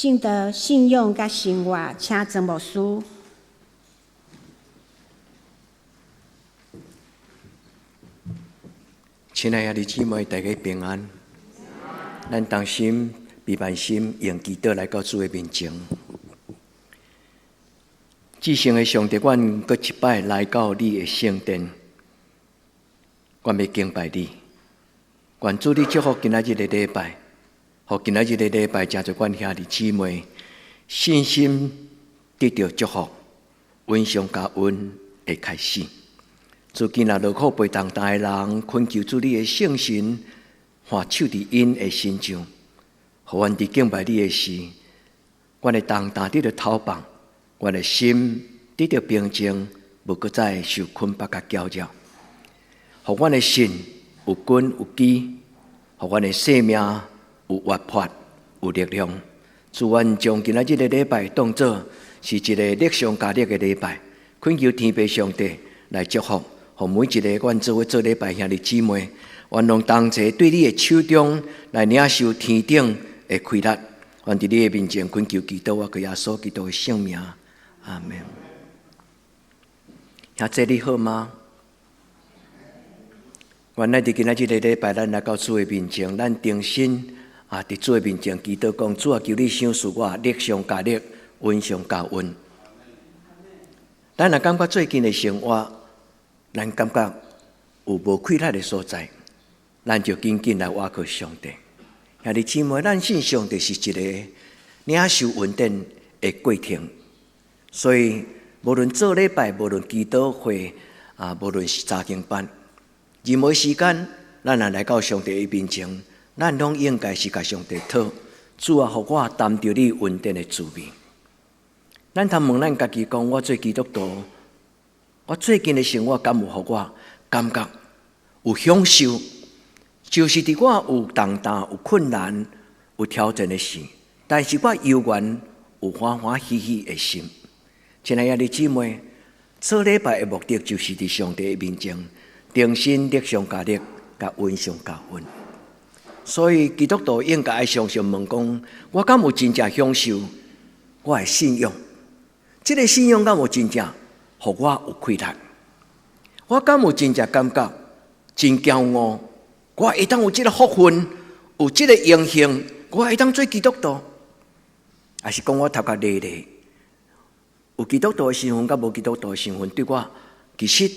證道信仰佮生活，請曾牧師。親愛的兄弟姊妹，大家平安。咱同心、悲萬心，用祈禱來到主的面前。至聖的上帝，阮閣一擺來到你的聖殿，阮欲敬拜你。願主你祝福今仔日的禮拜，予今仔日的禮拜，成做阮兄弟姊妹信心得著祝福、恩上加恩的開始。主今若勞苦背重擔的人，懇求主你的聖神按手佇𪜶的身上，予阮佇敬拜你的時，阮的重擔得著投放，阮的心得著平靜，無閣再受捆綁佮攪擾，予阮的信有根有基，予阮的生命有活潑、有力量。主，阮將今仔日的禮拜當做是一个力上加力的禮拜，懇求天父上帝來祝福，予每一个阮做伙做禮拜兄弟姊妹，願攏同齊對你的手中來領受天頂的氣力。願佇你的面前懇求祈禱，我耶穌基督的聖名，阿門。兄弟你好嗎？願咱佇今仔日个禮拜，咱來到主的面前，咱定心啊，佇主的面前祈禱，講主啊，求你賞賜我力上加力，恩上加恩。咱若感覺最近的生活，咱感覺有無氣力的所在，咱就緊緊來倚靠上帝。兄弟姊妹，咱信上帝是一个領受恩典的過程，所以無論做禮拜，無論祈禱會啊，無論是查經班，任何時間，咱若來到上帝的面前，咱攏應該是共上帝討，主啊，予我擔著你恩典的滋味。咱通問咱家己講，我做基督徒，我最近的生活敢有予我感覺有享受？就是佇我有重擔、有困難、有挑戰的時，但是我猶原有歡歡喜喜的心。親愛的兄弟姊妹，做禮拜的目的就是佇上帝的面前，重新力上加力，佮恩上加恩。所以基督徒應該愛常常問講：我敢有真正享受我的信仰？這个信仰敢有真正予我有氣力？我敢有真正感覺真驕傲？我會當有這个福分，有這个榮幸，我會當做基督徒？抑是講我頭殼犁犁？有基督徒的身份佮無基督徒的身份，對我其實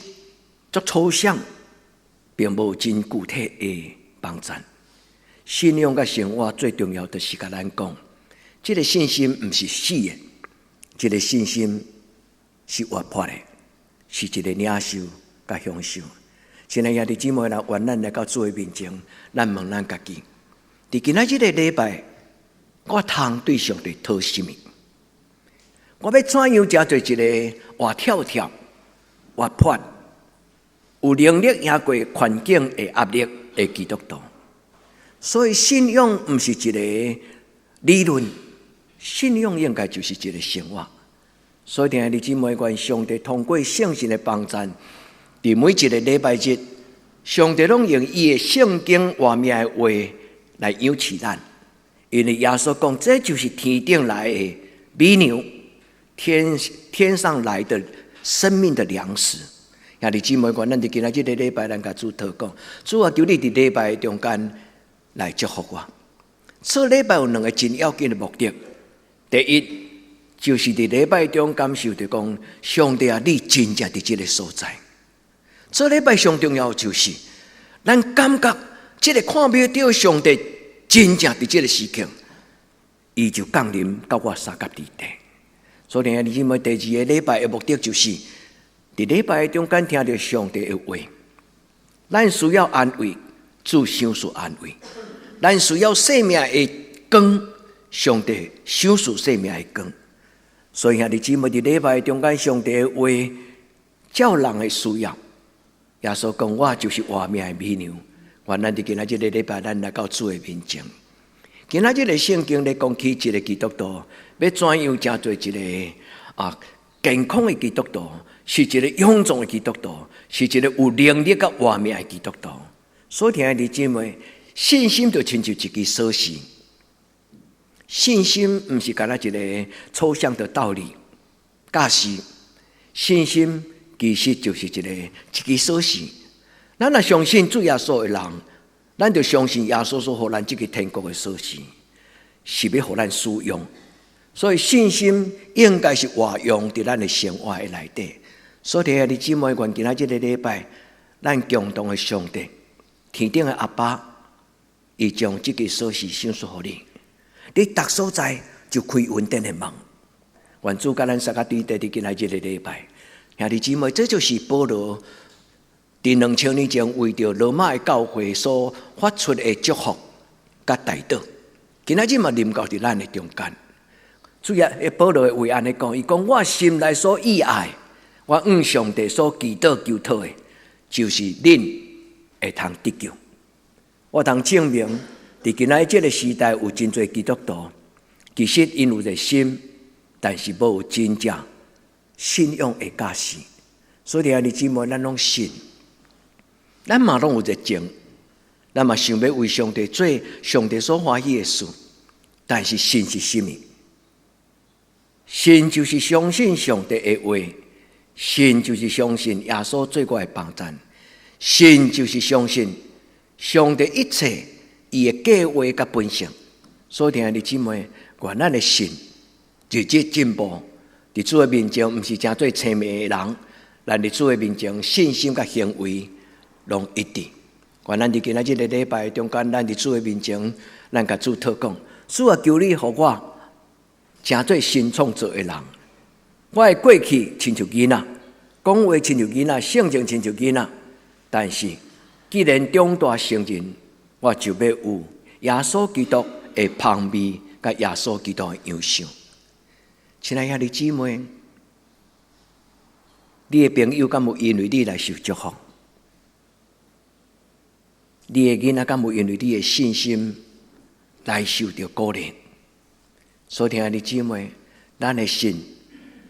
足抽象，並無真具體的幫贊。信仰佮生活最重要，就是共咱講，這个信心毋是死的，這个信心是活潑的，是一个領受佮享受。親愛兄弟姊妹，若願咱來到主的面前，咱問咱家己：佇今仔日个禮拜，我通對上帝討啥物？我欲怎樣成做一个活跳跳、活潑、有能力贏過環境的壓力的基督徒？所以信仰毋是一个理論，信仰應該就是一个生活。所以，兄弟姊妹，願上帝通過聖神的幫贊，佇每一个禮拜日，上帝攏用伊的聖經活命的話來養飼咱。因為耶穌講，這就是天頂來的米糧，天上來的生命的糧食。兄弟姊妹，願咱佇今仔這个禮拜，咱共主禱講，主啊，求你佇禮拜中間來祝福我。做禮拜有兩个真要緊的目的，第一，就是佇禮拜中感受著講，上帝啊，你真正佇這个所在。做禮拜上重要就是，咱感覺這个看袂著上帝真正佇這个時刻，伊就降臨到我相佮佇底。所以，兄弟姊妹，第二个禮拜的目的就是，佇禮拜中間聽著上帝的話，咱需要安慰，主賞賜安慰；咱需要生命的光，上帝賞賜生命的光。所以，兄弟姊妹，佇禮拜中間，上帝的話照人的需要。耶穌講：我就是活命的米糧。願咱佇今仔這个禮拜，咱來到主的面前。今仔這个聖經咧講起一个基督徒，欲怎樣成做一个啊健康的基督徒，是一个勇壯的基督徒，是一个有能力佮活命的基督徒。所以，兄弟姊妹，信心就親像一支鎖匙。信心毋是干焦一个抽象的道理，教示信心其實就是一支鎖匙。咱若相信主耶穌的人，咱就相信耶穌所予咱這个天國的鎖匙，是欲予咱使用。所以信心應該是活用佇咱的生活的內底。所以兄弟姊妹，願今仔這個禮拜，咱共同的上帝，天頂的阿爸，伊將這个鎖匙賞賜予你。你逐所在就開恩典的門。願主佮咱相佮對佇今仔這個禮拜，兄弟姊妹，這就是保羅佇2000年前為著羅馬的教會所發出的祝福佮代禱。今仔日嘛臨到佇咱的中間。主要保羅的話按呢講，伊講我心內所意愛，我向上帝所祈禱求討的，就是恁會通得救。我通證明，佇今仔這个時代有真濟基督徒，其實𪜶有熱心，但是無有真正信仰的教示。所以兄弟姊妹，咱攏信，咱嘛攏有熱情，咱嘛想欲為上帝做上帝所歡喜的事。但是信是啥物？信就是相信上帝的話，信就是相信耶穌做我的幫贊，信就是相信上帝一切伊的計劃佮本性。所以兄弟姊妹，願咱的信日日進步，佇主的面前，毋是成做青盲的人，咱佇主的面前，信心佮行為攏一致。願咱佇今仔這個禮拜中間，咱佇主的面前，咱共主禱講：主啊，求你予我成做新創造的人。我的過去親像囡仔，講話親像囡仔，性情親像囡仔。但是既然長大成人，我就欲有耶穌基督的芳味，佮耶穌基督的樣式。親愛兄弟姊妹，你的朋友敢有因為你來受祝福？你的囡仔敢有因為你的信心來受著鼓勵？所以，兄弟姊妹，咱的信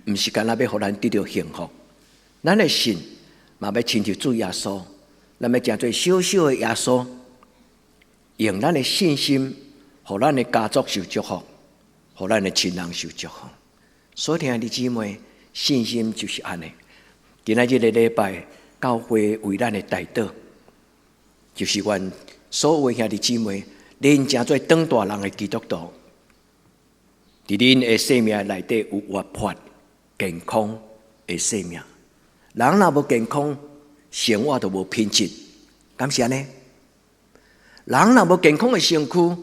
毋是干焦欲予咱得著幸福，咱的信嘛欲親像主耶穌，咱欲成做小小的耶穌，用咱的信心，予咱的家族受祝福，予咱的親人受祝福。所以，兄弟姊妹，信心就是按呢。今仔這個禮拜，教會為咱的代禱，就是願所有兄弟姊妹，恁成做長大人的基督徒，佇恁的生命內底有活潑、健康的生命。人若無健康，生活就無品質，敢是按呢？人若無健康的身軀，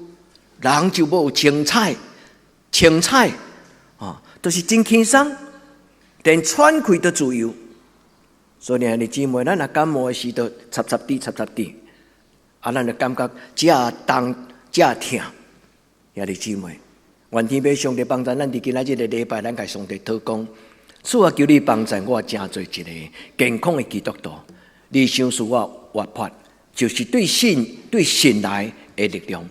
人就無精彩、精彩啊，就是真輕鬆，連喘氣都自由。所以兄弟姊妹，咱若感冒的時陣，插插滴、插插滴，啊，咱就感覺遮重、遮疼。兄弟姊妹，願天父上帝幫助咱，佇今仔這個禮拜，咱共上帝禱講：主啊，求你幫助我，成做一個健康的基督徒。你賞賜我活潑，就是對信對神來的力量。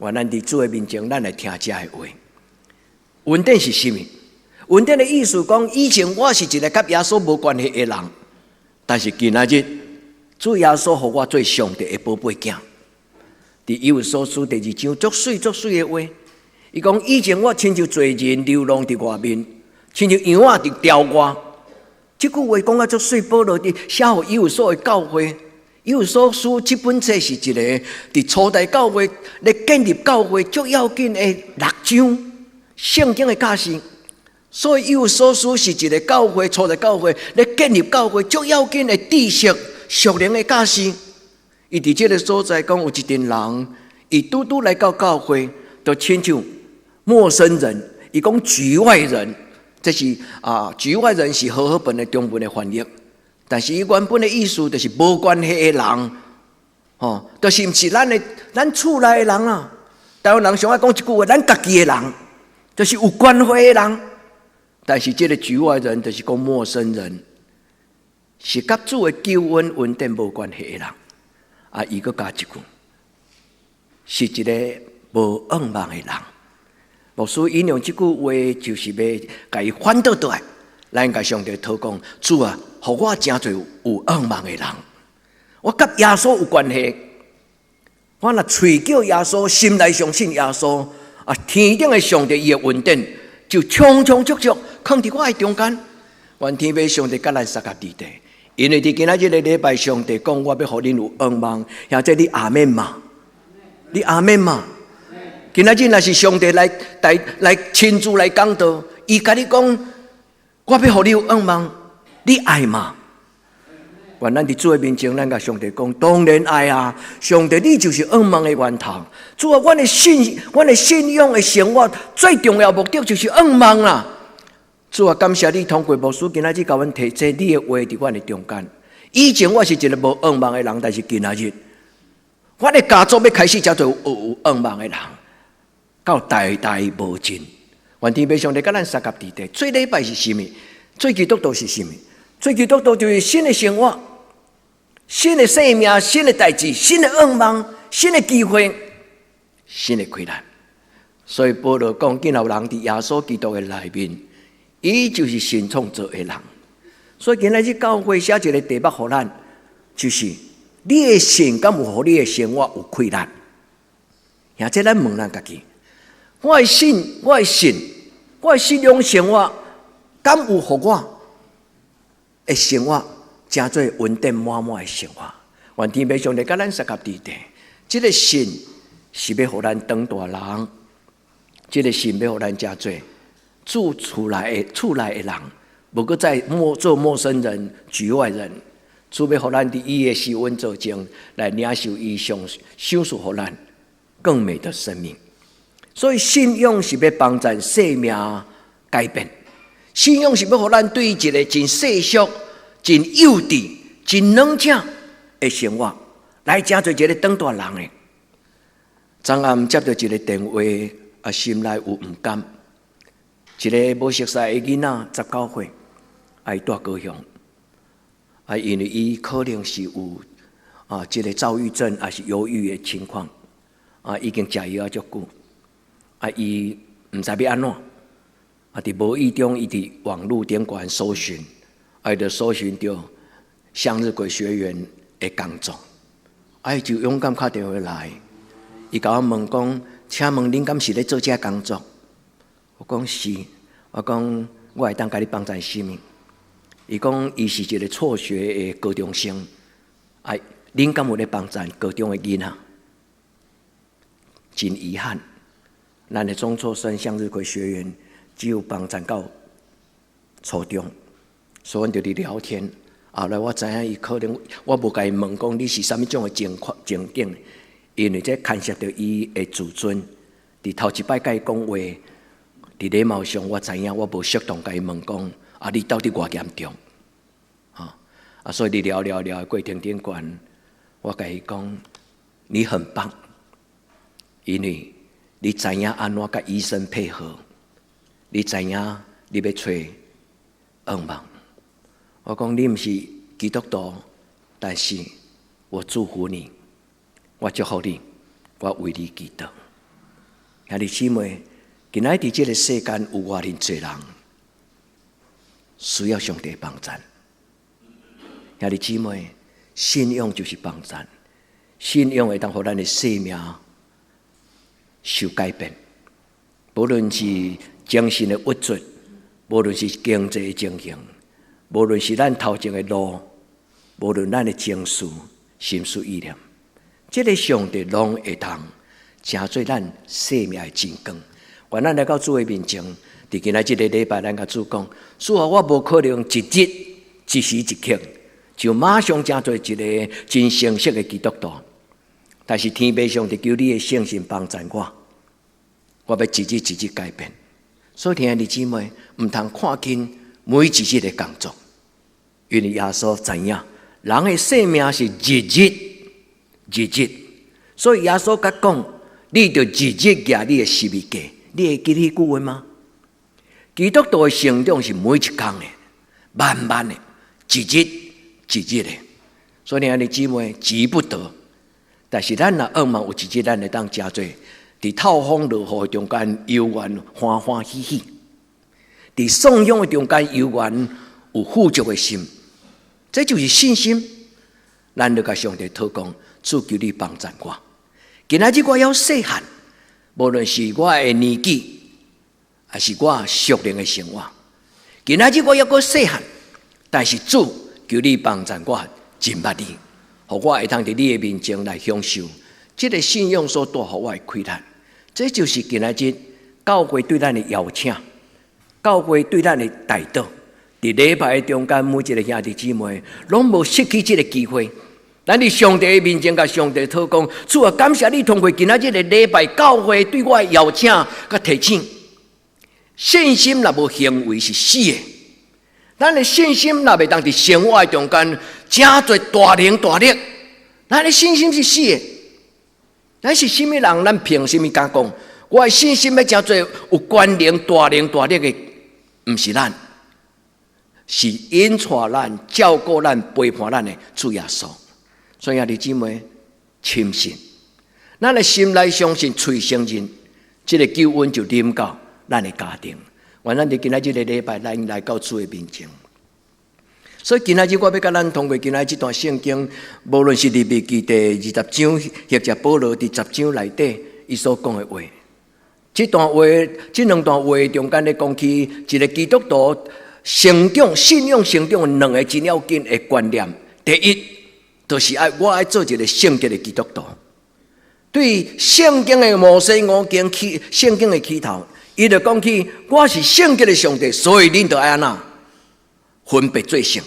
願咱佇主的面前，咱來聽這的話。恩典是啥物？恩典的意思講，以前我是一個佮耶穌無關係的人，但是今仔日主耶穌予我做上帝的寶貝囝。佇以弗所書第二章，足媠足媠的話，伊講以前我親像罪人流浪佇外面，親像羊仔佇牢外。這句話講甲足媠，保羅佇寫予以弗所的教會，以弗所書這本冊是一個佇初代教會咧建立教會足要緊的六章聖經的教示。所以以弗所書是一個教會初代教會咧建立教會足要緊的知識、屬靈的教示。伊佇這个所在講，有一陣人，伊拄拄來到教會，就親像陌生人。伊講局外人，這是啊，局外人是和合本的中文的翻譯，但是伊原本的意思就是無關係的人，吼，就是毋是咱的咱厝內的人啊。台灣人上愛講一句話，咱家己的人，就是有關係的人。但是這个局外人就是講陌生人，是佮主的救恩恩典無關係的人。啊，伊閣加一句，是一个無盼望的人。牧師引用這句話，就是欲共伊反倒轉來。咱共上帝禱講：主啊，予我成做有盼望的人。我佮耶穌有關係，我若喙叫耶穌，心內相信耶穌，啊，天頂的上帝伊的恩典就充充足足囥佇我的中間。願天父上帝佮咱相佮佇底，因為佇今仔日個禮拜，上帝講我欲予恁有仰望，兄弟你阿們嗎？你阿們嗎？今仔日若是上帝來來來親自來講道，伊共你講，我欲予你有仰望，你愛嗎？願咱佇主的面前，咱共上帝講，當然愛啊！上帝，你就是仰望的源頭。主啊，阮的信仰的生活最重要目的就是仰望啦。主啊，感謝你通過牧師今仔日共阮提這你的話佇阮的中間。以前我是一個無仰望的人，但是今仔日，我的家族欲開始成做有仰望的人，到代代無盡。願天父上帝佮咱相佮佇底。做禮拜是啥物？做基督徒是啥物？做基督徒就是新的生活、新的生命、新的代誌、新的仰望、新的機會、新的氣力。所以保羅講，今有人佇耶穌基督的內面，伊就是新創造的人。所以今仔日教會寫一個題目予咱，就是你的信敢有予你的生活有氣力？兄弟咱問咱家己：我的信，我的信，我的信仰生活，敢有予我的生活成做恩典滿滿的生活？願天父上帝佮咱相佮佇底，這個信是欲予咱當大人，這個信欲予咱成做主厝內的人，無閣再做陌生人、局外人。主欲予咱佇伊的施恩座前來領受伊上賞賜予咱更美的生命。所以信仰是欲幫助生命改變，信仰是欲予咱對一個真世俗、真幼稚、真軟弱的生活，來成做一個長大人的。昨暗接著一個電話，啊，心內有毋甘。一個無熟似的囡仔，19歲，啊，伊蹛高雄，啊，因為伊可能是有啊，這個躁鬱症，抑是憂鬱的情況，啊，已經食藥足久，啊，伊毋知欲按怎，啊，佇無意中伊佇網路頂懸搜尋，啊，伊就搜尋著向日葵學園的工作，啊，伊就勇敢敲電話來，伊共我問講，請問恁敢是咧做這工作？我講是，我講我會當共你幫助啥物？伊講伊是一個輟學的高中生，啊，恁敢有咧幫助高中的囡仔？真遺憾，咱的中輟生向日葵學園只有幫助到初中，所以阮就佇聊天。後來我知影伊可能，我無共伊問講你是啥物種的情況情景，因為這牽涉著伊的自尊。佇頭一擺共伊講話，佇禮貌上我知影，我無適當共伊問講，啊，你到底偌嚴重？吼啊，所以佇聊聊聊的過程頂懸，我共伊講，你很棒，因為你知影按怎共醫生配合，你知影你欲揣仰望。我講你毋是基督徒，但是我祝福你，我祝福你，我為你祈禱。兄弟姊妹，今仔佇這個世間有偌濟人需要上帝幫助。兄弟姊妹，信仰就是幫助，信仰會當予咱的生命受改變，無論是精神的鬱卒，無論是經濟的情形，無論是咱頭前的路，無論咱的情緒、心思意念，這個上帝攏會當成做咱生命的真光。願咱來到主的面前，佇今仔這個禮拜，咱共主講：主啊，我無可能一日一時一刻就馬上成做一個真成熟的基督徒。但是天父上帝求你的聖神幫助我，我欲一日一日改變。所以，兄弟姊妹，毋通看輕每一日的工作，因為耶穌知影人的生命是日日日日，所以耶穌佮講，你著日日舉你的十字架。你會記彼句話嗎？基督徒的成長是每一工的，慢慢的，一日一日的。所以，兄弟姊妹急不得。但是咱若仰望有一日，咱會當成做佇透風落雨的中間，猶原歡歡喜喜；佇喪鄉的中間，猶原有富足的心。這就是信心。咱就共上帝禱告，主求你幫助我。今仔日我猶細漢，無論是我的年紀，還是我屬靈的生活，今仔日我猶閣細漢，但是主求你幫贊我，認捌你，予我會當佇你的面前來享受這个信仰所帶予我的快樂。這就是今仔日教會對咱的邀請，教會對咱的代禱。佇禮拜的中間，每一个兄弟姊妹攏無失去這个機會。咱佇上帝的面前，共上帝討講：主啊，感謝你通過今仔日个禮拜教會對我的邀請佮提醒。信心若無行為是死的。咱的信心若袂當佇生活的中間成做大能大力，咱的信心是死的。咱是啥物人？咱憑啥物敢講？我的信心欲成做有權能、大能大力的，毋是咱，是引帶咱、照顧咱、陪伴咱的主耶穌。所以兄弟姊妹，深信，咱的心內相信，喙承認，這个救恩就臨到咱的家庭。願咱佇今仔這个禮拜，咱來到主的面前。所以今仔日我欲共咱通過今仔這段聖經，無論是利未記第20章，或者保羅佇十章內底伊所講的話，這段話、這兩段話中間咧講起一个基督徒成長、信仰成長的兩个真要緊的觀念。第一，就是愛我愛做一个聖潔的基督徒。對聖經的摩西五經起，聖經的起頭，伊就講起我是聖潔的上帝，所以恁著愛按怎分別做聖。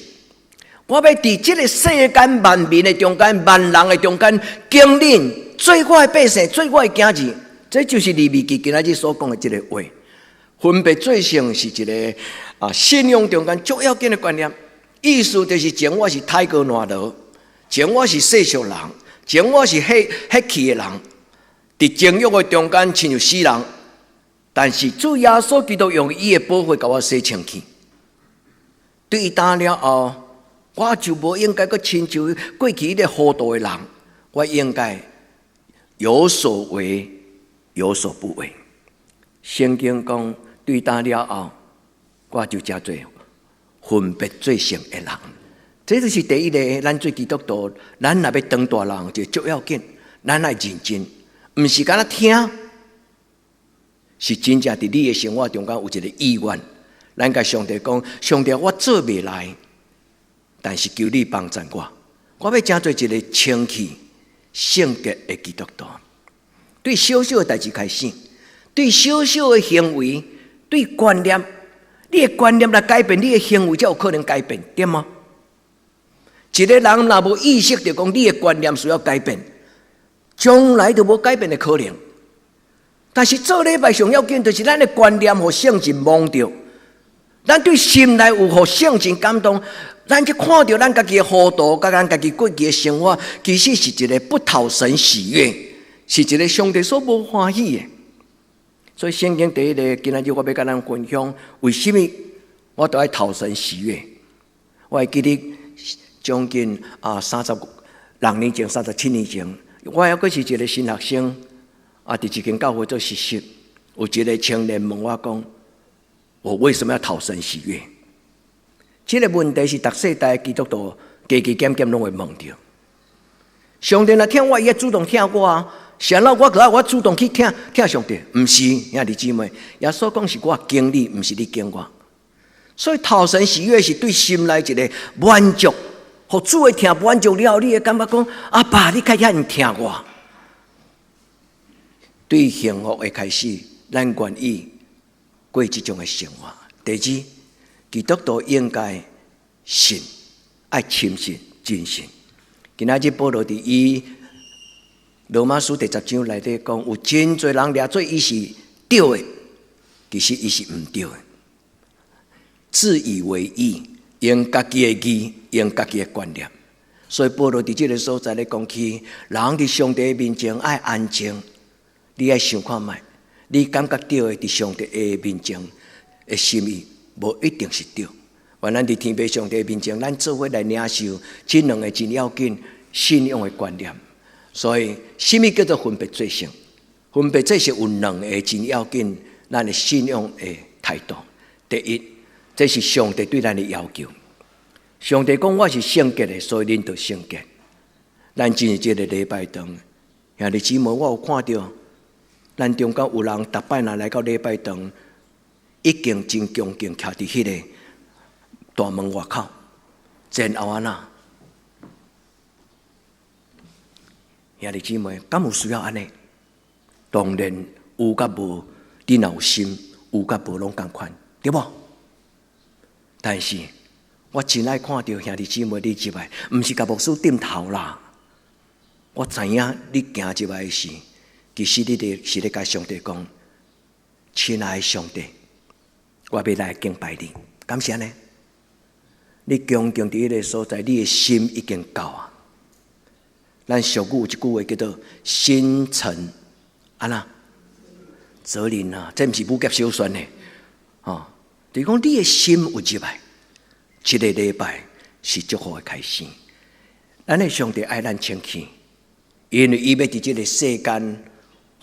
我欲佇這个世間萬民的中間、萬人的中間，經恁做我的百姓，做我的囝兒，這就是利未記今仔日所講的這个話。分別做聖是一个信仰中間足要緊的觀念，意思就是前我是太哥爛羅，前我是世俗人，前我是彼彼去的人，佇情欲的中間親像死人，但是主耶穌基督用伊的寶血共我洗清氣。對今了後，我就無應該閣親像過去彼个糊塗的人，我應該有所為，有所不為。聖經講，對今了後，我就成做分別做聖的人。這就是第一个，咱做基督徒，咱若欲當大人，就足要緊，咱愛認真，毋是干焦聽，是真正佇你的生活中間有一个意願。咱共上帝講，上帝，我做袂來，但是求你幫贊我，我欲成做一个清氣、聖潔的基督徒。對小小的代誌開始，對小小的行為，對觀念，你的觀念來改變，你的行為才有可能改變，對嗎？一个人若無意識著講，你的觀念需要改變，將來就無改變的可能。但是做禮拜上要緊，就是咱的觀念予聖神摸著，咱對心內有予聖神感動，咱去看著咱家己的糊塗，佮咱家己過去的生活，其實是一个不討神喜悅，是一个上帝所無歡喜的。所以聖經第一个，今仔日我欲共咱分享，為啥物我著愛討神喜悅？我會記得將近36年前、37年前，我猶閣是一个新學生，佇一間教會做實習，有一个青年問我講：我為什麼要討神喜悅？這个問題是逐世代基督徒加加減減攏會問著。上帝若疼我，伊會主動疼我啊！啥人我閣愛我主動去疼疼上帝？毋是，兄弟姊妹，耶穌講是我揀你，毋是你揀我。所以討神喜悅是對心內一个滿足，予主的疼滿足了後，你會感覺講：阿爸，你較遐爾疼我。對幸福的開始，咱願意過這種的生活。第二，基督徒應該信，愛深信、真信。今仔日保羅佇伊羅馬書第10章內底講，有真濟人掠做伊是對的，其實伊是毋對的。自以為義，用家己的義，用家己的觀念。所以保羅佇這个所在咧講起，人佇上帝面前愛安靜，你愛想看覓，你感覺對的，佇上帝的面前的心意，無一定是對。願咱佇天父上帝面前，咱做伙來領受這兩個真要緊信仰的觀念。所以，啥物叫做分別做聖？分別做聖有兩个真要緊，咱的信仰的態度。第一，這是上帝對咱的要求。上帝講我是聖潔的，所以恁著聖潔。咱進入這个禮拜堂，兄弟姊妹，我有看著，咱中間有人逐擺若來到禮拜堂，已經真恭敬徛佇彼个大門外口，然後按怎？兄弟姊妹，敢有需要按呢？當然有佮無，你若有心，有佮無攏仝款，對無？但是我真愛看著兄弟姊妹你入來，毋是共牧師點頭啦。我知影你行入來時，其實你咧是咧共上帝講：親愛的上帝，我欲來敬拜你，敢是按呢？你恭敬佇彼个所在，你的心已經到啊。咱俗語有一句話叫做“心誠按怎則靈”啊，這毋是武俠小說呢，吼，就是講你的心有入來，這个禮拜是祝福的開始。咱的上帝愛咱清氣，因為伊欲佇這个世間，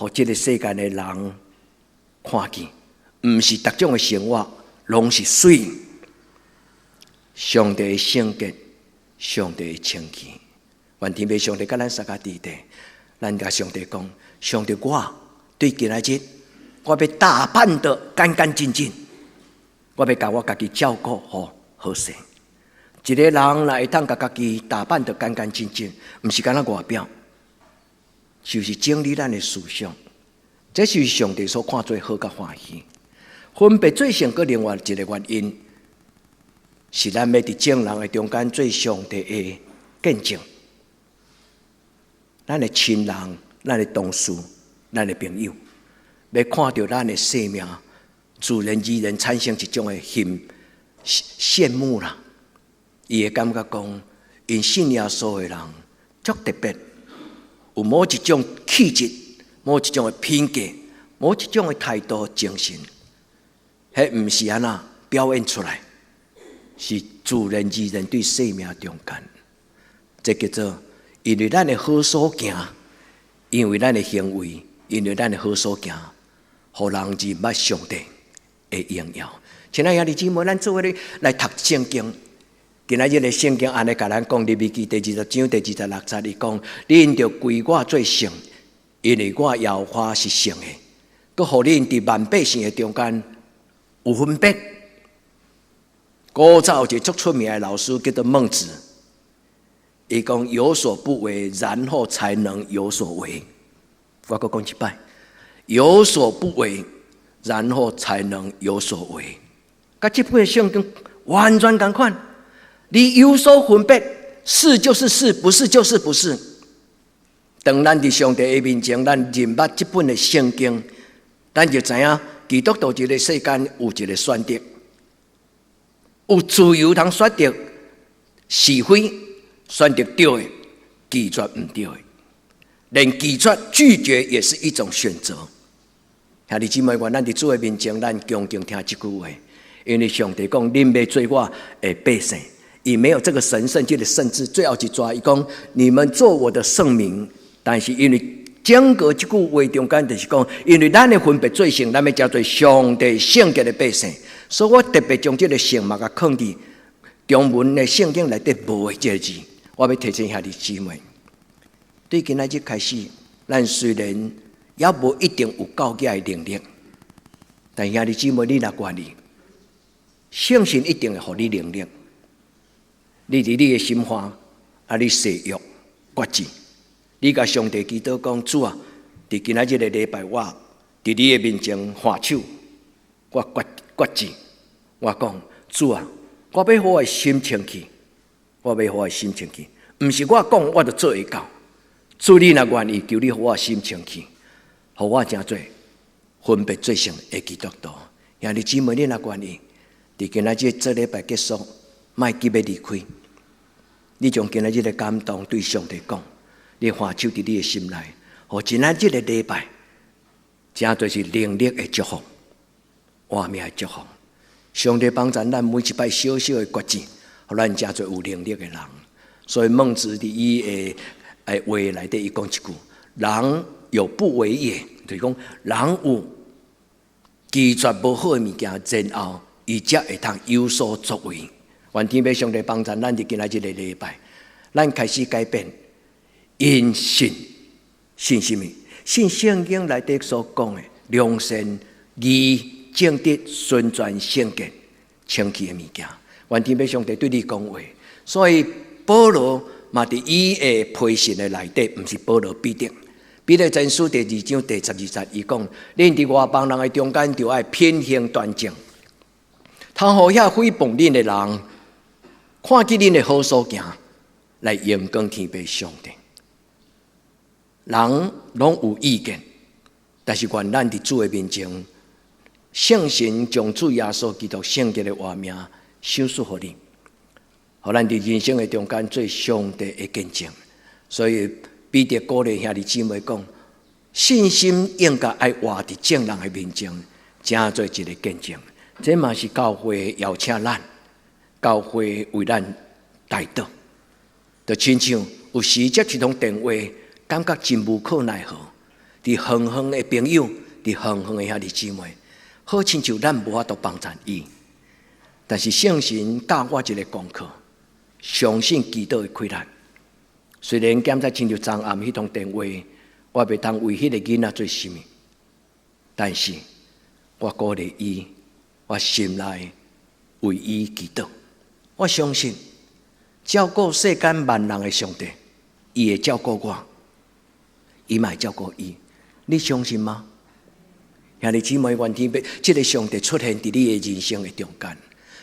予這个世間的人看見，毋是逐種的生活攏是媠。上帝的聖潔，上帝的清氣，願天父上帝佮咱相佮佇咧，咱共上帝講：上帝，我對今仔日，我欲打扮得乾乾淨淨，我欲共我家己照顧好好勢。一个人若會當共家己打扮得乾乾淨淨，毋是干焦外表，就是整理咱的思想，這是上帝所看做好佮歡喜。分別做聖閣另外一个原因，是咱欲佇眾人的中間做上帝的見證。咱的親人、咱的同事、咱的朋友，欲看著咱的生命，自然而然產生一種的羨慕啦。伊會感覺講，𪜶信耶穌的人足特別，有某一種氣質、某一種的品格、某一種的態度、精神，彼毋是按怎表演出來，是自然而然對生命中間。這叫做因為咱的好所行，因為咱的行為，因為咱的好所行，予人認捌上帝的榮耀。親愛兄弟姊妹，咱做伙來讀聖經。今仔日的聖經按呢共咱講，利未記第二十章第二十六節，伊講：恁著歸我做聖，因為我耶和華是聖的。閣予恁佇萬百姓的中間有分別。古早有一個足出名的老師叫做孟子，伊講有所不為，然後才能有所為。我閣講一擺，有所不為，然後才能有所為。佮這本聖經完全仝款。你有所分別，是就是是，不是就是不是。當咱佇上帝的面前，咱認捌這本的聖經，咱就知影基督徒這个世間有一个選擇，有自由通選擇是非，選擇對的，拒絕毋對的，連拒絕拒絕也是一種選擇。兄弟姊妹，願咱佇主的面前，咱恭敬聽這句話，因為上帝講，恁欲做我的百姓。伊沒有這個神聖，這個聖字，最後一逝，伊講你們做我的聖民，但是因為整個這句話中間就是講，因為咱的分別做聖，咱欲成做上帝聖潔的百姓，所以我特別將這个聖嘛共囥佇中文的聖經內底無的這个字，我欲提醒兄弟姊妹，對今仔日開始，咱雖然猶無一定有教囝的能力，但兄弟姊妹，你若願意，聖神一定會予你能力。你佇你的心肝，啊，你誓約決志，你共上帝祈禱講，主啊，佇今仔日个禮拜，我佇你的面前還手，我決志，我講，主啊，我欲予我的心清氣，我欲予我的心清氣，毋是我講我就做會到。主你若願意，求你予我的心清氣，予我成做分別做聖的基督徒。兄弟姊妹，你若願意，佇今仔日這禮拜結束，莫急欲離開。你將今仔日的感動對上帝講，你還手佇你的心內，予今仔日个禮拜，成做是能力的祝福，活命的祝福。上帝幫助咱每一擺小小的決志，予咱成做有能力的人。所以孟子佇伊的話內底，伊講一句：人有不為也，就是講人有拒絕無好的物件，然後伊才會通有所作為。願天父上帝幫助咱佇今仔日个禮拜，咱開始改變，因信信啥物？信聖經內底所講的良善、義、正直、純全、聖潔、清氣的物件。願天父上帝對你講話，所以保羅嘛佇伊的批信的內底，毋是保羅彼得。彼得前書第二章第12節，伊講：恁佇外邦人的中間，著愛品行端正，通予遐誹謗恁的人，看見恁的好所行，來榮光天父上帝。人攏有意見，但是願咱佇主的面前，聖神將主耶穌基督聖潔的活命賞賜予你，予咱佇人生的中間做上帝的見證。所以彼得鼓勵兄弟姊妹講：信心應該愛活佇眾人的面前，成做一個見證。這嘛是教會邀請咱，教會為咱代禱。就親像有時接一通電話，感覺真無可奈何。佇遠遠的朋友，佇遠遠的兄弟姊妹，好親像咱無法度幫贊伊。但是聖神教我一個功課，相信祈禱的氣力。雖然現在親像昨暗彼通電話，我袂當為彼個囡仔做啥物，但是我鼓勵伊，我心內為伊祈禱。我相信照顧世間萬人的上帝，伊會照顧我，伊嘛會照顧伊。你相信嗎？兄弟姊妹，願天父這个上帝出現佇你的人生的中間。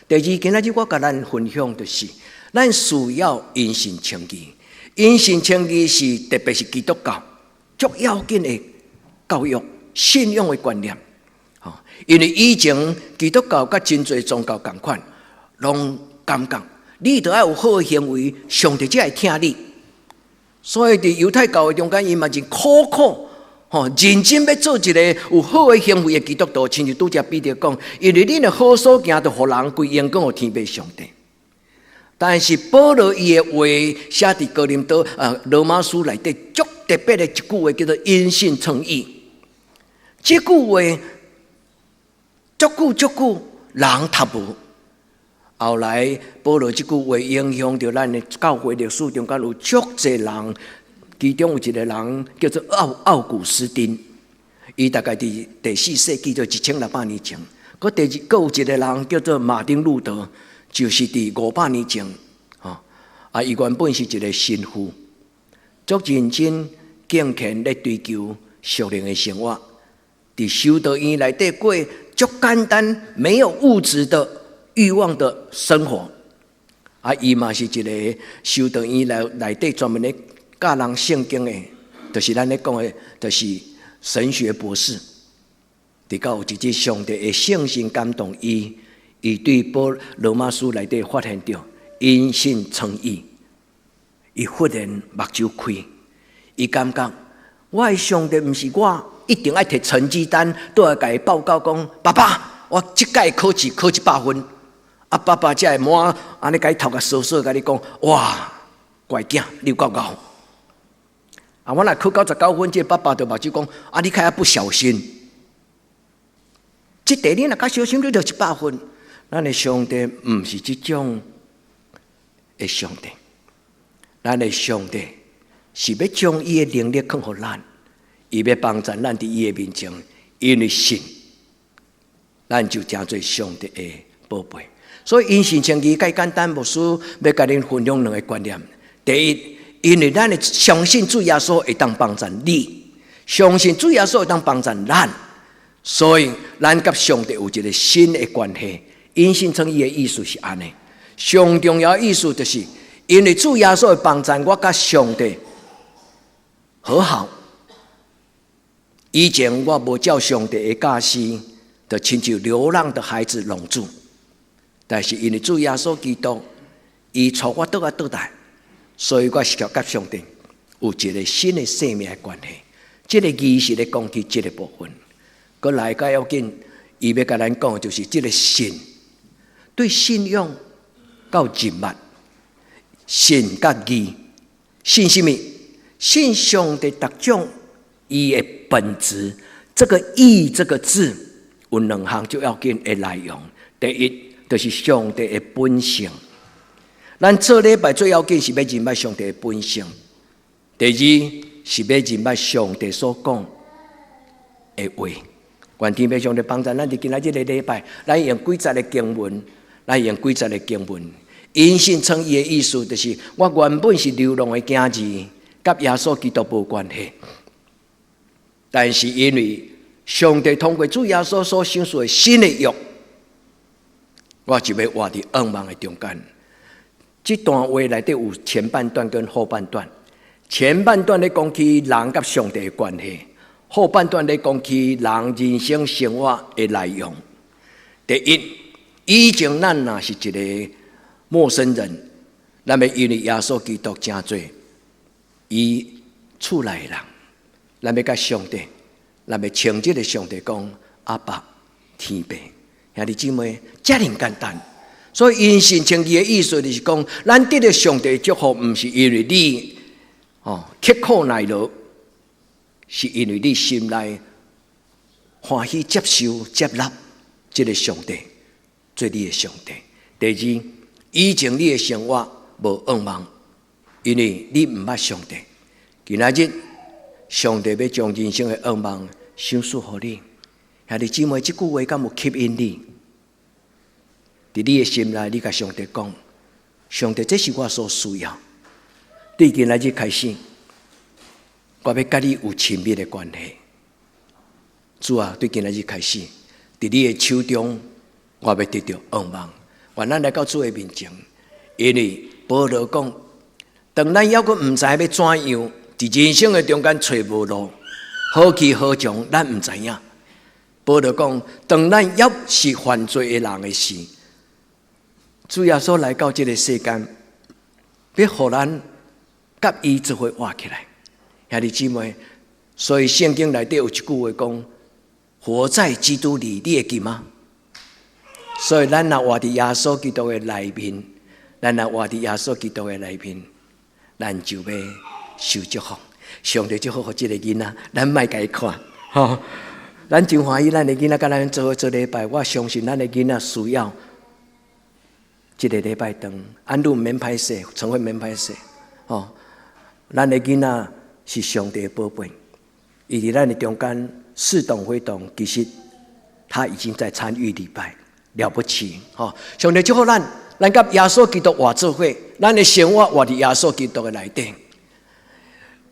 第二，今仔日我共咱分享就是，咱需要因信稱義。因信稱義是特別是基督教足要緊的教育信仰的觀念。因為以前基督教佮真濟宗教仝款，攏感覺你著愛有好的行為，上帝才會聽你。所以佇猶太教的中間，伊嘛真苦苦，吼，認真欲做一個有好的行為的基督徒，親像拄才彼得講，因為恁的好所行，著予人歸榮光予天父上帝。但是保羅伊的話寫佇哥林多啊羅馬書內底足特別的一句話，叫做因信稱義。這句話足久足久人讀無。後來保羅這句話影響著咱的教會歷史中間有足濟人，其中有一個人叫做奧古斯丁，伊大概佇第四世紀，就1600年前。閣第二，閣有一個人叫做馬丁路德，就是佇500年前，吼啊！伊原本是一個神父，足認真敬虔咧追求屬靈的生活，佇修道院內底過足簡單、沒有物質的慾望的生活。啊，伊嘛是一個修道院內底專門咧教人聖經的，就是咱咧講的，就是神學博士。直到有一日，上帝的聖神感動伊，伊對保羅馬書內底發現著因信稱義，伊忽然目睭開，伊感覺我的上帝毋是我一定愛提成績單，倒來共伊報告講，爸爸，我這屆考試考100分，啊爸爸才會摸按呢共伊頭殼梳梳，共你講，哇，乖囝，你有夠𠢕。啊，我若考99分，這個爸爸就目睭講，啊，你較遐不小心。這題你若較小心，你就100分。咱的上帝毋是這種的上帝，咱的上帝是欲將伊的能力囥予咱，伊欲幫助咱佇伊的面前，因為信，咱就成做上帝的寶貝。所以因信稱義較簡單，牧師欲共恁分享兩个觀念。第一，因為咱會相信主耶穌會當幫助你，相信主耶穌會當幫助咱，所以咱佮上帝有一个新的關係。因信稱義的意思是按呢，上重要的意思就是，因為主耶穌的幫助，我佮上帝和好。以前我無照上帝的教示，就親像流浪的孩子浪子。但是因為主耶穌基督，伊帶我倒來倒來，所以我是佮上帝有一个新的生命的關係。這个義是咧講起這个部分。閣來較要緊，伊欲共咱講的就是這个信，對信仰到認捌，信佮義，信啥物？信上帝逐種伊的本質。這个義這个字有兩項最要緊的內容。第一，就是上帝的本性。咱做禮拜最要緊是欲認捌上帝的本性。第二，是欲認捌上帝所講的話。願天父上帝幫助咱佇今仔這个禮拜，咱用幾節的經文，咱用幾節的經文。因信稱義的意思就是，我原本是流浪的囝兒，佮耶穌基督無關係。但是因為上帝通過主耶穌所賞賜的新的約，我就欲活佇仰望的中間。這段話內底有前半段跟後半段。前半段咧講起人佮上帝的關係，後半段咧講起人人生生活的內容。第一，以前咱若是一个陌生人，咱欲因為耶穌基督成做伊厝內人，咱欲佮上帝，咱欲稱這个上帝講阿爸天父，兄弟姊妹，遮爾簡單。所以因信稱義的意思就是講，咱得著上帝祝福，毋是因為你刻苦耐勞，是因為你心內歡喜接受接納這个上帝做你的上帝。第二，以前你的生活無仰望，因為你毋捌上帝。今仔日上帝欲將人生的仰望賞賜予你，兄弟姊妹，這句話敢有吸引你？佇你的心內，你共上帝講：上帝，這是我所需要。對今仔日開始，我欲佮你有親密的關係。主啊，對今仔日開始，佇你的手中，我欲得著仰望。願咱來到主的面前，因為保羅講，當咱猶閣毋知欲怎樣，佇人生的中間揣無路，何去何從，咱毋知影。保羅講，當咱猶是犯罪的人的時，主耶穌來到這个世間，欲予咱佮伊做伙活起來。兄弟姊妹，所以聖經內底有一句話講：活在基督裡，你會記嗎？所以咱若活佇耶穌基督的內面，咱若活佇耶穌基督的內面，咱就欲受祝福。上帝祝福予這个囡仔，咱莫共伊看，吼。咱真歡喜，咱的囡仔佮咱做伙做禮拜。我相信咱的囡仔需要這个禮拜堂，按你毋免歹勢，成會免歹勢，吼。咱的囡仔是上帝的寶貝，伊佇咱的中間似懂非懂，其實他已經在參與禮拜，了不起，吼！上帝祝福咱，咱佮耶穌基督活做伙，咱的生活活佇耶穌基督的內底。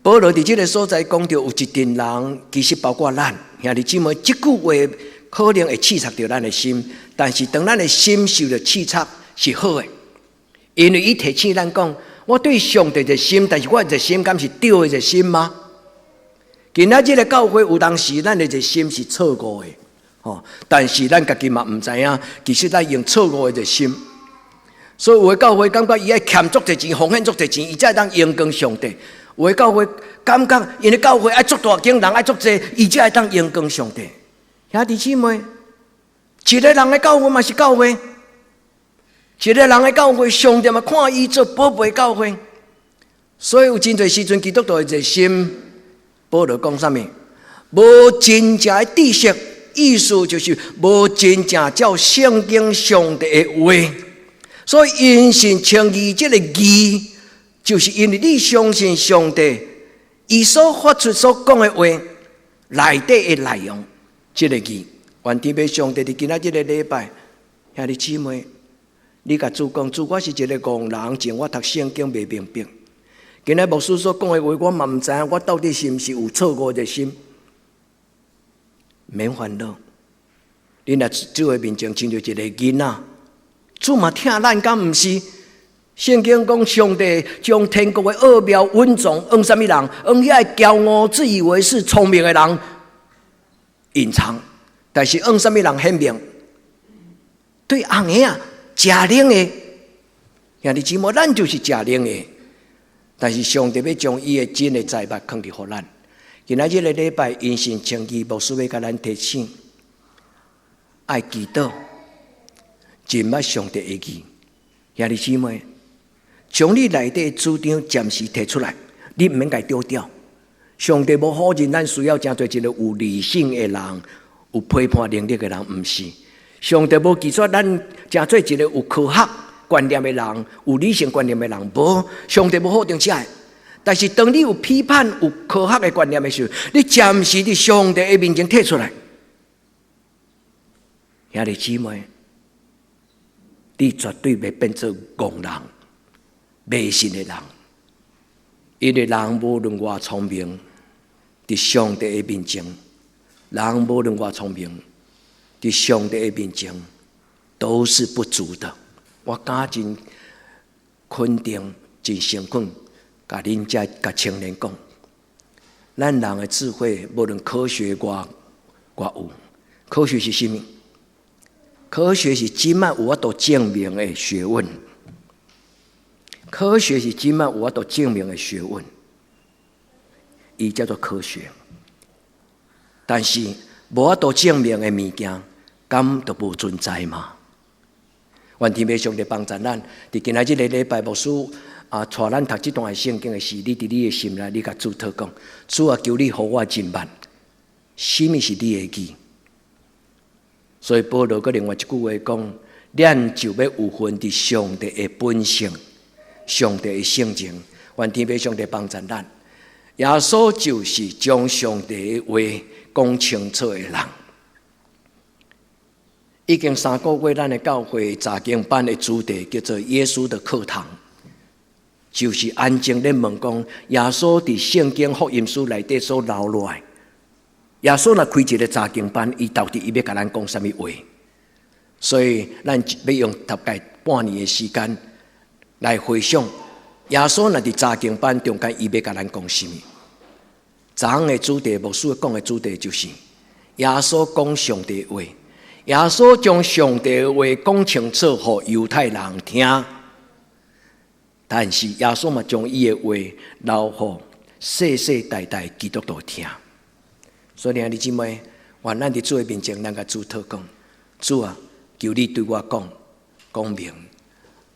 保羅佇這个所在講著有一陣人，其實包括咱兄弟姊妹，這句話可能會刺插著咱的心，但是當咱的心受著刺插是好的，因為伊提醒咱講，我對上帝熱心，但是我熱心敢是對的熱心嗎？今仔這个教會有當時，咱的熱心是錯誤的，吼！但是咱家己嘛毋知影，其實咱用錯誤的熱心，所以有的教會感覺伊愛儉足濟錢，奉獻足濟錢，伊才會當榮光上帝。有的教會感覺𪜶的教會愛足大間，人愛足濟，伊才會當榮光上帝。兄弟姊妹，一个人的教會嘛是教會。一个人的教會，上帝嘛看伊做寶貝教會，所以有真濟時陣基督徒的熱心，保羅講啥物？無真正的知識，意思就是無真正照聖經上帝的話。所以因信稱義這个義，就是因為你相信上帝，伊所發出所講的話內底的內容，這个義。願天父上帝佇今仔這个禮拜，兄弟姊妹。你共主講，主，我是一个戇人，前我讀聖經袂明白。今仔牧師所講的話，我嘛毋知影，我到底是毋是有錯誤的心？免煩惱，你若主的面前親像一个囡仔，主嘛疼咱，敢毋是？聖經講，上帝將天國的奧妙隱藏，向啥物人？向遐个驕傲、自以為是、聰明的人隱藏，但是向啥物人顯明？對紅嬰仔。食奶的兄弟姊妹，咱就是食奶的。但是上帝欲將伊的真的財物囥佇予咱。今仔這个禮拜，因信稱義，牧師欲共咱提醒，愛祈禱，認捌上帝的義。兄弟姊妹，將你內底的主張暫時提出來，你毋免共伊丟掉。上帝無否認咱需要成做一个有理性的人，有批判能力的人，毋是。上帝無拒絕咱成做一个有科學觀念的人，有理性觀念的人，無。上帝無否定這个，但是當你有批判、有科學的觀念的時候，你暫時佇上帝的面前退出來。兄弟姊妹，你絕對袂變做戇人、迷信的人。因為人無論偌聰明，佇上帝的面前，人無論偌聰明，佇上帝的面前都是不足的。我敢真肯定、真誠懇，共恁遮共青年講，咱人的智慧，無論科學偌偌有，科學是啥物？科學是這擺有法度證明的學問。科學是這擺有法度證明的學問，伊叫做科學。但是無法度證明的物件，敢就無存在嗎？願天父上帝幫助咱，佇今仔這個禮拜，牧師啊，帶咱讀這段的聖經的時，你佇你的心內，你共主禱講：主啊，求你予我認捌，啥物是你的義？所以保羅閣另外一句話講：咱就欲有份佇上帝的本性、上帝的性情。願天父上帝幫助咱。耶穌就是將上帝的話講清楚的人。已經3個月，咱的教會查經班的主題叫做耶穌的課堂，就是安靜咧問講耶穌佇聖經福音書內底所留落來。耶穌若開一個查經班，伊到底伊欲共咱講啥物話？所以咱欲用大概半年的時間來回想耶穌若佇查經班中間，伊欲共咱講啥物？昨昏的主題，牧師講的主題就是耶穌講上帝話。耶穌將上帝的話講清楚，予猶太人聽。但是耶穌嘛將伊的話留予世世代代基督徒聽。所以兄弟姊妹，願咱佇主的面前，咱共主禱講：主啊，求你對我講講明。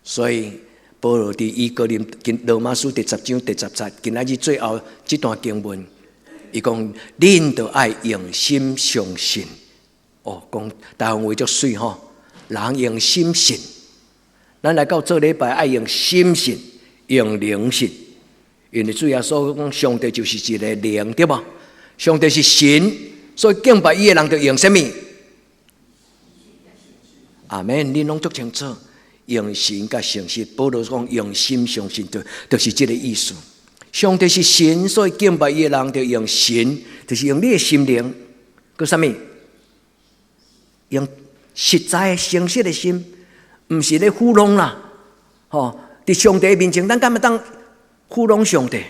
所以保羅佇伊哥林羅馬書第10章第10節，今仔日最後這段經文，伊講：恁著愛用心相信。哦，講台灣話足媠吼，人用心信，咱來到做禮拜愛用心信，用靈信，因為主耶穌講上帝就是一个靈，對無？上帝是神，所以敬拜伊的人就用啥物？阿門，恁攏足清楚，用神佮誠實。保羅講用心相信，就是這个意思。上帝是神，所以敬拜伊的人就用神，就是用你的心靈，閣啥物？用實在誠實的心，毋是咧糊弄啦，吼！佇上帝面前，咱敢會當糊弄上帝？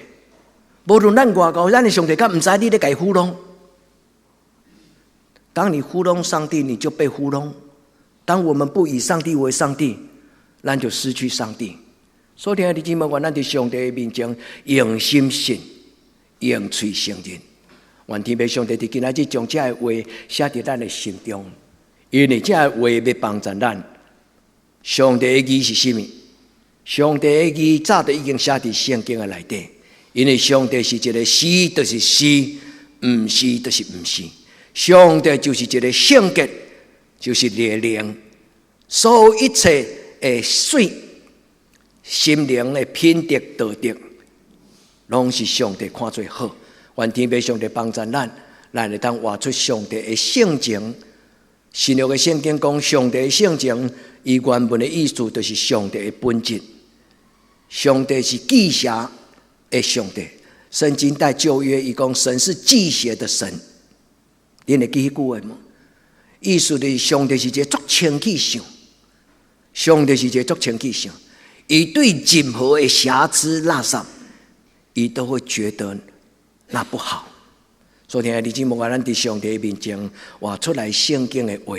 無論咱偌𠢕，咱的上帝敢毋知你咧共伊糊弄。當你糊弄上帝，你就被糊弄。當我們不以上帝為上帝，咱就失去上帝。所以，兄弟姊妹，願咱佇上帝的面前用心信，用喙承認。願天父上帝佇今仔日將這个話寫佇咱的心中。因為這个話欲幫助咱。上帝的義是啥物？上帝的義早就已經寫佇聖經的內底。因為上帝是一個是就是是，毋是就是毋是。上帝就是一個聖潔，就是一个靈，所有一切的媠、心靈的品德、道德，攏是上帝看做好。願天父上帝幫助咱，咱會當活出上帝的性情。新約的聖經講，上帝的性情，伊原文的意思就是上帝的本質。上帝是忌邪的上帝。聖經在舊約，伊講神是忌邪的神。恁會記彼句話無？意思就是上帝是一個足清氣想，上帝是一個足清氣想，伊對任何的瑕疵垃圾，伊都會覺得那不好。所以，兄弟姊妹，咱佇上帝面前活出來聖經的話，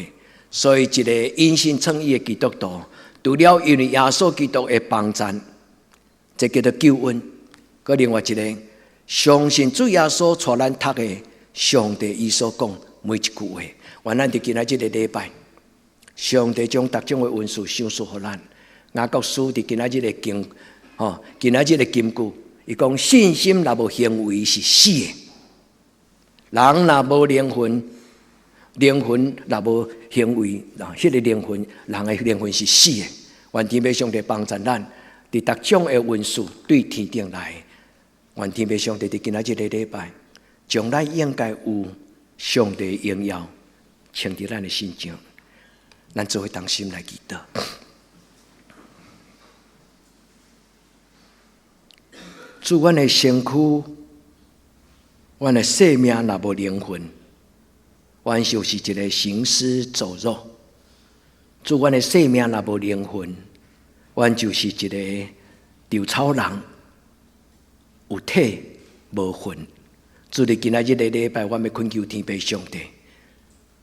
所以一個因信稱義的基督徒，除了因為耶穌基督的幫贊，這叫做救恩。閣另外一個，相信主耶穌帶咱讀的上帝伊所講每一句話。願咱佇今仔這个禮拜，上帝將逐種的恩賜賞賜予咱。雅各書佇今仔這个經，吼，今仔這个金句，伊講信心若無行為是死的。人若無靈魂，靈魂若無行為，啊，彼個靈魂，人的靈魂是死的。願天父上帝幫助咱，佇逐種的恩賜對天頂來，願天父上帝佇今仔日个禮拜，將咱應該有上帝榮耀穿佇咱的身上，咱做伙同心來祈禱。主，阮的身軀，阮的生命若無靈魂，阮就是一个行屍走肉。主，阮的生命若無靈魂，阮就是一个稻草人，有體無魂。主，佇今仔日个禮拜，阮欲懇求天父上帝，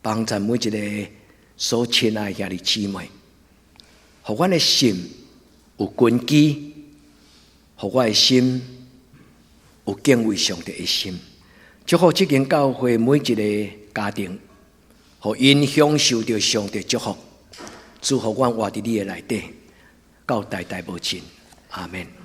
幫助每一个所親愛兄弟姊妹，予阮的心有根基，予我的心有敬畏上帝的心。祝福這間教會每一个家庭，予𪜶享受著上帝祝福。祝福阮活佇你的內底，到代代無盡。阿們。